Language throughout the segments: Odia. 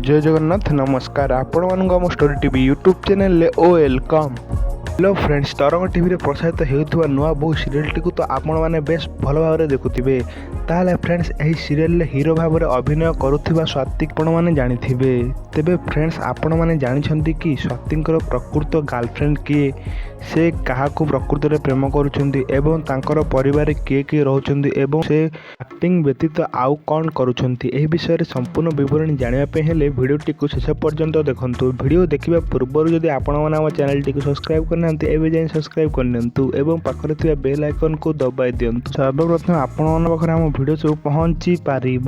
ଜୟ ଜଗନ୍ନାଥ, ନମସ୍କାର ଆପଣମାନଙ୍କୁ ଆମ ଷ୍ଟୋରି ଟିଭି ୟୁଟ୍ୟୁବ୍ ଚ୍ୟାନେଲରେ welcome. Hello friends, ତରଙ୍ଗ ଟିଭିରେ ପ୍ରସାରିତ ହେଉଥିବା ନୂଆ ବୋହୂ ସିରିଏଲଟିକୁ ତ ଆପଣମାନେ ବେଶ ଭଲ ଭାବରେ ଦେଖୁଥିବେ। ତାହେଲେ ଫ୍ରେଣ୍ଡସ୍, ଏହି ସିରିଏଲରେ ହିରୋ ଭାବରେ ଅଭିନୟ କରୁଥିବା ସ୍ୱାତି ଆପଣମାନେ ଜାଣିଥିବେ। ତେବେ ଫ୍ରେଣ୍ଡସ୍, ଆପଣମାନେ ଜାଣିଛନ୍ତି କି ସ୍ୱାତିଙ୍କର ପ୍ରକୃତ ଗାର୍ଲଫ୍ରେଣ୍ଡ କିଏ, ସେ କାହାକୁ ପ୍ରକୃତରେ ପ୍ରେମ କରୁଛନ୍ତି ଏବଂ ତାଙ୍କର ପରିବାରରେ କିଏ କିଏ ରହୁଛନ୍ତି ଏବଂ ସେ ଆକ୍ଟିଂ ବ୍ୟତୀତ ଆଉ କ'ଣ କରୁଛନ୍ତି? ଏହି ବିଷୟରେ ସମ୍ପୂର୍ଣ୍ଣ ବିବରଣୀ ଜାଣିବା ପାଇଁ ହେଲେ ଭିଡ଼ିଓଟିକୁ ଶେଷ ପର୍ଯ୍ୟନ୍ତ ଦେଖନ୍ତୁ। ଭିଡ଼ିଓ ଦେଖିବା ପୂର୍ବରୁ ଯଦି ଆପଣମାନେ ଆମ ଚ୍ୟାନେଲଟିକୁ ସବସ୍କ୍ରାଇବ୍ କରିନାହାନ୍ତି, ଏବେ ଯାଇ ସବସ୍କ୍ରାଇବ୍ କରିନିଅନ୍ତୁ ଏବଂ ପାଖରେ ଥିବା ବେଲ୍ ଆଇକନ୍କୁ ଦବାଇ ଦିଅନ୍ତୁ। ସର୍ବପ୍ରଥମେ ଆପଣମାନଙ୍କ ପାଖରେ ଆମ ଭିଡ଼ିଓ ସବୁ ପହଞ୍ଚି ପାରିବ।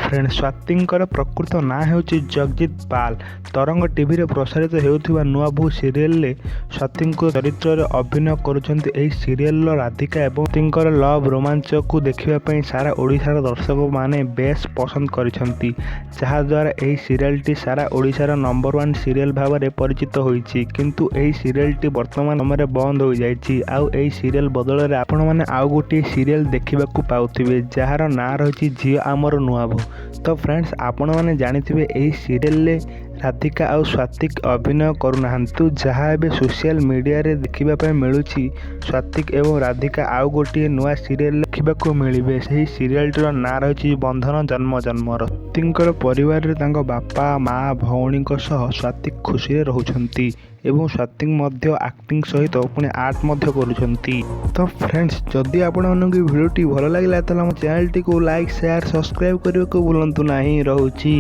ଫ୍ରେଣ୍ଡ, ସ୍ୱାତିଙ୍କର ପ୍ରକୃତ ନାଁ ହେଉଛି ଜଗଜିତ ପାଲ। ତରଙ୍ଗ ଟିଭିରେ ପ୍ରସାରିତ ହେଉଥିବା ନୂଆ ବୋହୂ ସିରିଏଲରେ ସ୍ୱାତିଙ୍କ ଚରିତ୍ରରେ ଅଭିନୟ କରୁଛନ୍ତି। ଏହି ସିରିଏଲର ରାଧିକା ଏବଂ ସ୍ୱାତିଙ୍କର ଲଭ୍ ରୋମାଞ୍ଚକୁ ଦେଖିବା ପାଇଁ ସାରା ଓଡ଼ିଶାର ଦର୍ଶକମାନେ ବେଶ୍ ପସନ୍ଦ କରିଛନ୍ତି, ଯାହାଦ୍ୱାରା ଏହି ସିରିଏଲଟି ସାରା ଓଡ଼ିଶାର ନମ୍ବର ୱାନ୍ ସିରିଏଲ ଭାବରେ ପରିଚିତ ହୋଇଛି। କିନ୍ତୁ ଏହି ସିରିଏଲଟି ବର୍ତ୍ତମାନ ସମୟରେ ବନ୍ଦ ହୋଇଯାଇଛି। ଆଉ ଏହି ସିରିଏଲ ବଦଳରେ ଆପଣମାନେ ଆଉ ଗୋଟିଏ ସିରିଏଲ ଦେଖିବାକୁ ପାଉଥିବେ, ଯାହାର ନାଁ ରହିଛି ଝିଅ ଆମର ନୂଆ ବୋହୂ। ତ ଫ୍ରେଣ୍ଡସ୍, ଆପଣମାନେ ଜାଣିଥିବେ ଏହି ସିରିଏଲରେ ରାଧିକା ଆଉ ସ୍ୱାତିକ ଅଭିନୟ କରୁନାହାନ୍ତି। ଯାହା ଏବେ ସୋସିଆଲ ମିଡ଼ିଆରେ ଦେଖିବା ପାଇଁ ମିଳୁଛି, ସ୍ୱାତିକ ଏବଂ ରାଧିକା ଆଉ ଗୋଟିଏ ନୂଆ ସିରିଏଲ ଦେଖିବାକୁ ମିଳିବେ। ସେହି ସିରିଏଲଟିର ନାଁ ରହିଛି ବନ୍ଧନ ଜନ୍ମ ଜନ୍ମର। ସ୍ୱାତିଙ୍କର ପରିବାରରେ ତାଙ୍କ ବାପା, ମା, ଭଉଣୀଙ୍କ ସହ ସ୍ୱାତିକ ଖୁସିରେ ରହୁଛନ୍ତି ଏବଂ ସ୍ୱାତିକ ମଧ୍ୟ ଆକ୍ଟିଂ ସହିତ ପୁଣି ଆର୍ଟ ମଧ୍ୟ କରୁଛନ୍ତି। ତ ଫ୍ରେଣ୍ଡସ୍, ଯଦି ଆପଣମାନଙ୍କୁ ଏହି ଭିଡ଼ିଓଟି ଭଲ ଲାଗିଲା, ତାହେଲେ ଆମ ଚ୍ୟାନେଲଟିକୁ ଲାଇକ୍, ସେୟାର, ସବସ୍କ୍ରାଇବ୍ କରିବାକୁ ଭୁଲନ୍ତୁ ନାହିଁ। ରହୁଛି।